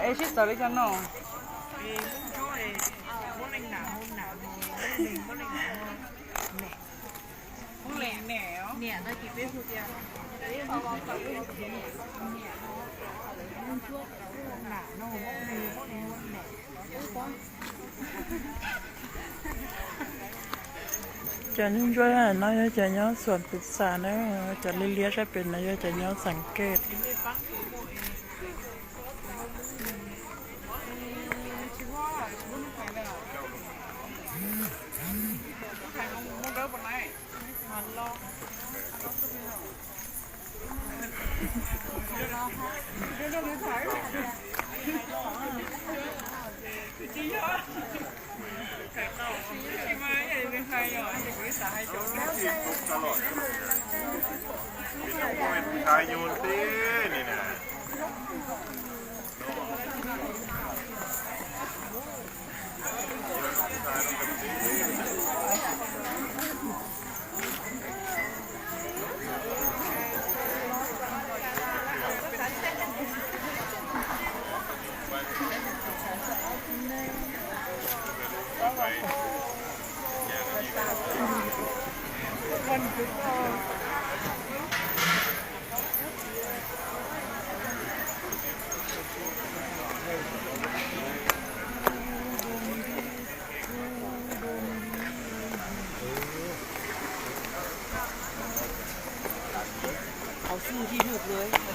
Es sib txawv li cas no? Cov ntsuab ntsuab no yog cov nyob Xuam Pus Xas na, cov liab liab sab pem no yog cov nyob Xeem Kej. Hauv xwb ntsij lug lawm.